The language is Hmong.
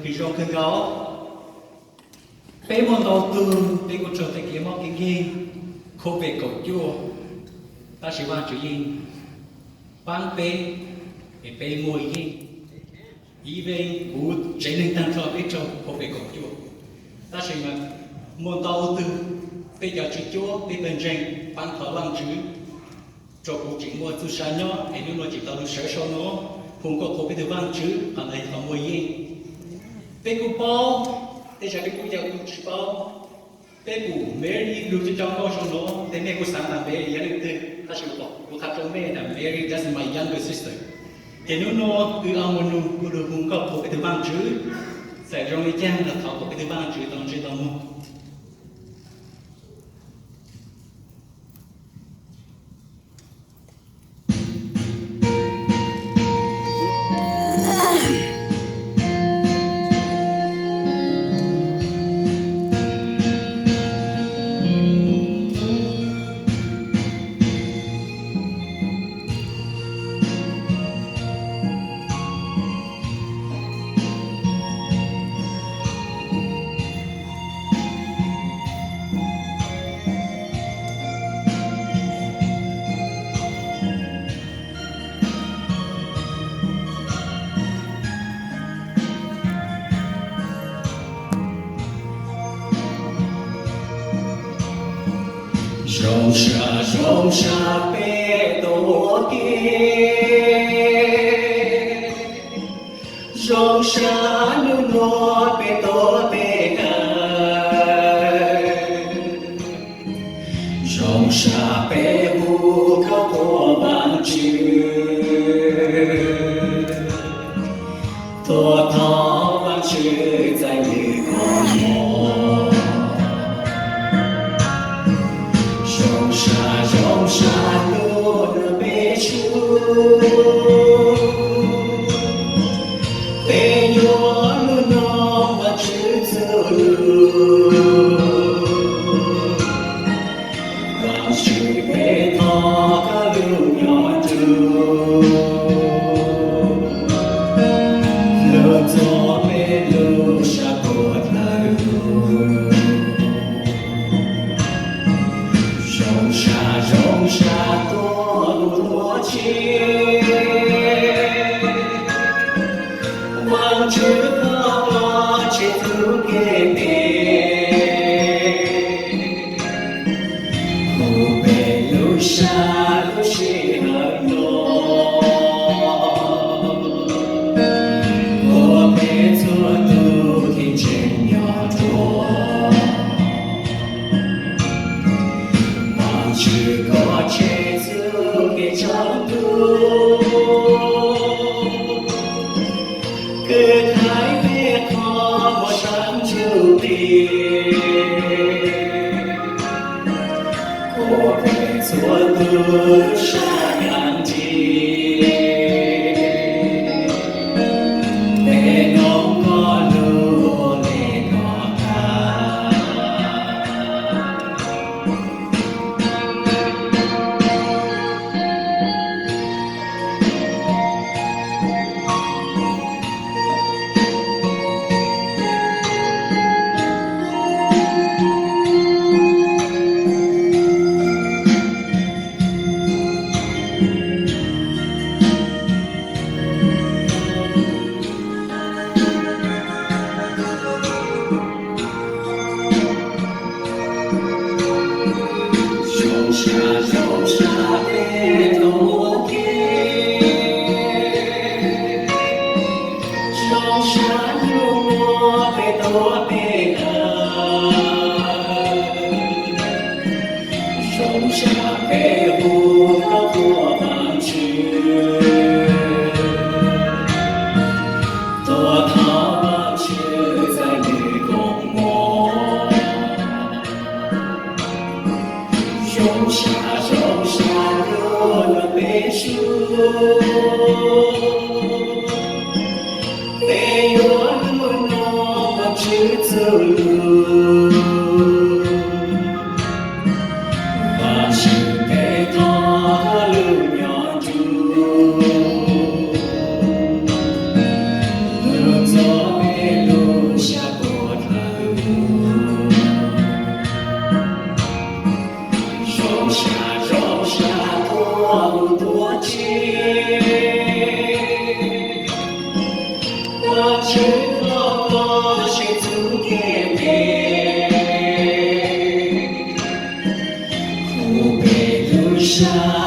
Zoo kawg nkaus, peb muaj ntau tug peb kuj raug tej kev mob kev nkeeg covid kaum cuaj, tab sis Vajtswv yeej paab peb, es peb muaj yeej. Even kuv tsev neeg taag nrho peb raug covid kaum cuaj, tab sis mas muaj ntau tug peb cov tswv cuab peb pawg ntseeg paab thov Vajtswv rua kuv tseem muaj txuj sa nyob es nub nua tseem tau lug sawv sau nuav hu nkauj qhuas peb tug Vajtswv, qhov ntawd yog qhov muaj yeej. Peb kuj paub, tej zag peb kuj yog kuj tsi paub. Peb pum Mary lug cov nkauj sau nuav, tej mej kuj xaav tas Mary yog leej twg, tab sis kuv qha rua mej tas Mary, that's my younger sister. Ces nub nua wb ob muaj nub kuj lug hu nkauj qhuas peb tug Vajtswv, txawm zoo le caag los thov kom peb tug Vajtswv tau ntsej tau muag. Zoo sab zoo sab peb tau ua ke, zoo sab nub nua peb tau pe kawm. Zoo sab peb hu nkauj qhuas Vaajtswv, tuaj thov Vaajtswv txais lwm koom moov. Zoo sab zoo sab nub nua peb tswv, peb yuav lug noog Vaajtswv txuj lug. Vaajtswv, peb thov koj lug nyob nrug lug txug peb lub sab puag dlawg lug. Zoo sab zoo sab tuaj lug tuav tseg, Vaajtswv, koj tseg txuj kev phem huv peb lub sab lub sij hawm nuav, ua peb txhua tug kev ntseeg nyob dua. Vaajtswv, koj tseg txuj kev tsaus ntuj, kws thaiv peb qhov muag saab ntsuj plig, ua peb txhua tug lub sab kav nrig, peb noog koj lug ua le koj qha. Zoo sab zoo sab peb tau ua ke, zoo sab nub nua peb tau pe kawm, zoo sab peb hu nkauj qhuas Vaajtswv, tuaj thov Vaajtswv txais lwm koom moov. Zoo sab zoo sab nub nua peb tswv, peb yuav lug noog Vaajtswv txuj lug. Vaajtswv, peb thov koj lug nyob nrug lug txug peb lub Tswv Ntuj Koj seb txuj kev phem, kuv peb tug sab